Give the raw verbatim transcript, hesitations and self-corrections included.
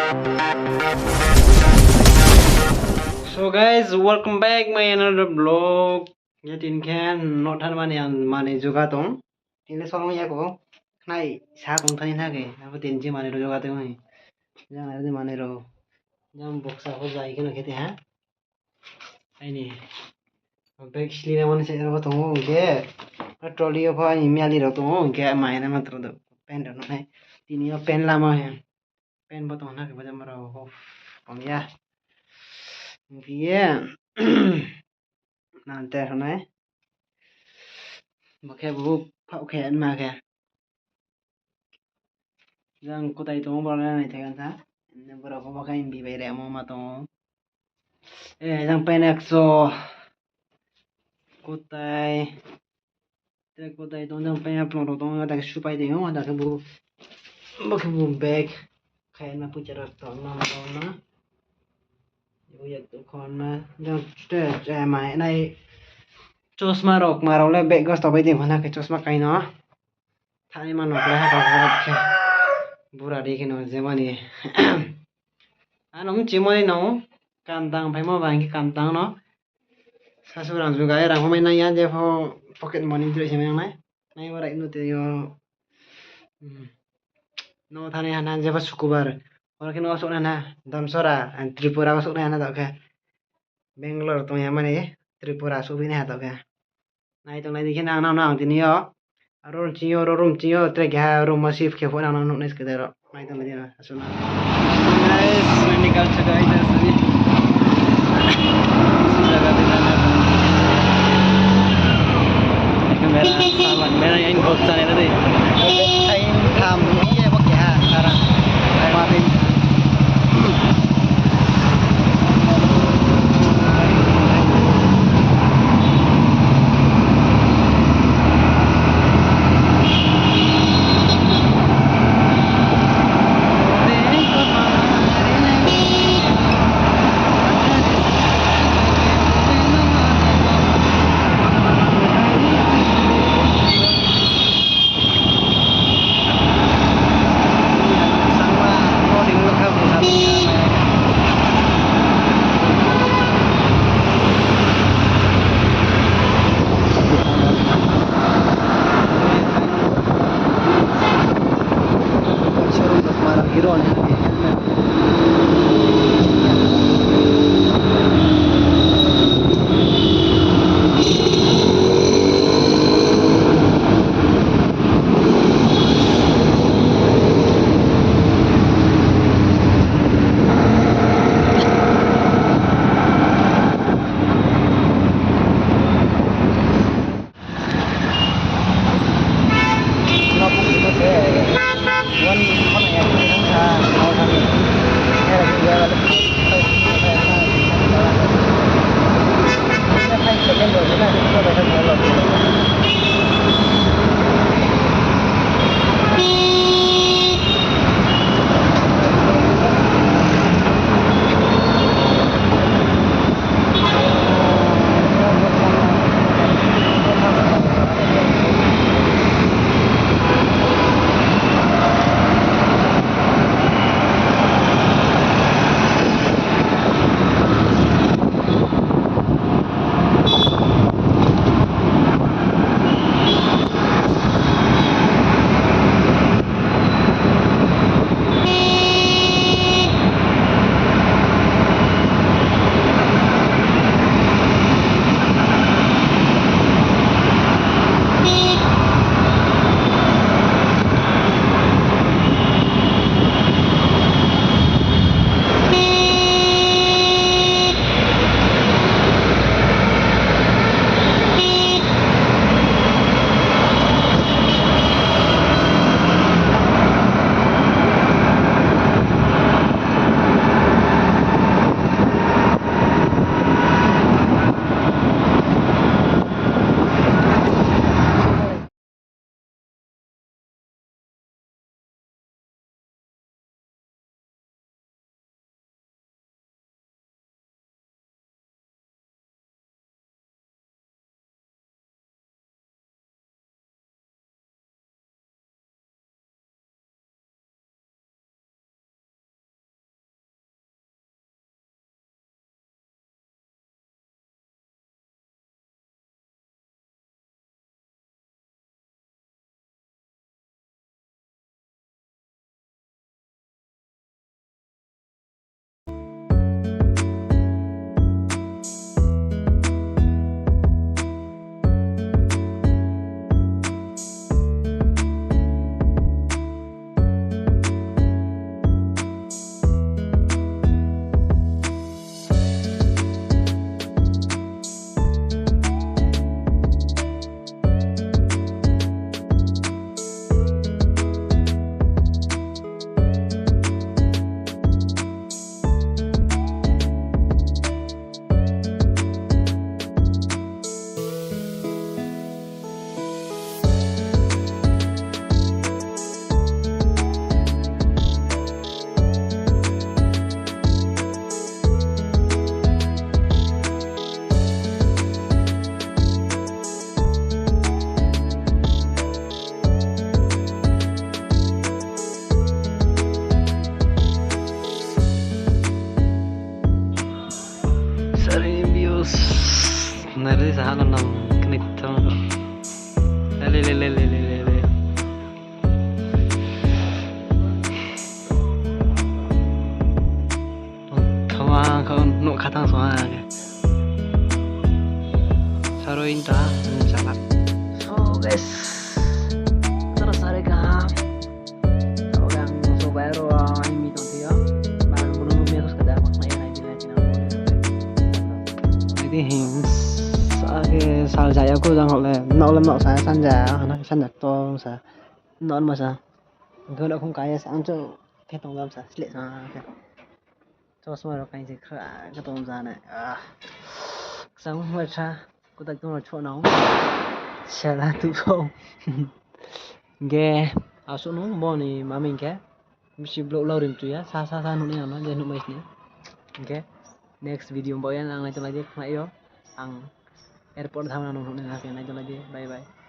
So guys, welcome back my another vlog. Ye tini khe no thanngmani ang manoi juga tong. Tini le solong ya kho. Khnai sa tong thani na khe. Abo tini je manoi rao juga tong. Jang nai di manoi rao. Jang boksa pho jai kheno khe te ha. Aini bag sling na mani se rao tong o hing khe. Trolley yo pho aini miyali rao tong o hing khe mai na ma tro do. Pen rao no nai. Tini yo pen lama he. Pen bo tong na khe bo jama rao ho pom ya. Hing khe ye. Nante rao nai. Bo khe bo phaoh khe ma khe. Jang kutai tong o, borok nai thai kha. Borok bo khe bini bai remo ma tong o. E, jang pen ekso. Kutai. Tre kutai tong, jang pen aplong rao tong, ada khe supai tong o, ada khe bo, bo khe bo bag. Khaina puja rao tong na, tong na. Bo yak tong khon na. Jang tre, e, mai nai. Chosma rao, kma rao le bag o stopai tong khon na khe chosma kaino. Thaima no klai ha kha khe. Bura ri kheno jemani. Ano mchimo ni no. Kamtang phaimo ba hing khe kamtang no. Sasu rang juga ye rang pho mai nai ya, jepho pocket money droi se mai nang nai. Nai bo rai no te yo. Hmm. No thani hana jepho Sukubar. Oro khe no souh nai na, Damsora, and Tripura wo souh nai hana tao khe. Bangalore tong ya mani, Tripura souhphi nai ha tao khe. Nai tong nai di khe nang nang nang tini yo. Aro ching yo, aro room ching yo, tre keha room wo shift khe pho nang nang nuh nai se kedai ro. Nai tong nai di na, asuh na. Guys, nani culture ka ida sari. Asuh jaga di na na. Camera, saman, mera yang vlog channel di. Time tham, ye bo keha, sarang. Time. Nari sa hano nam kni thang. Le, le, le. Thama kau nuk khatang so ha ke. Saroi ta, chala. So, guys. Tara sare ka. Oke, ang so bai ro, ah, ini tong thio. Bang bunu bunu mekus kada mak nai nai di nai di nai. Ini hing, age sal jaya ko jang hok le, nok le nok sa, sanja, hana sanja tong sa, nok ma sa. Gana khung kaya sa, ang cho khe tong jam sa, sleh sa, khe. Chosma rao kaing se khra khe tong ja nai. Ah. Kchang ma sa, kutak tong rao cho nang. Sela tu so. Ge, asu nung bo ni maming khe. Bisi vlog lau rim tu ya, sa, sa, sa nuh ni ang no, je nuh mai sini. Hing khe, next video bo ya, ang nai tong lai di, khnai yo. Ang airport thang nang nuh ni, nai tong lai di, bye bye.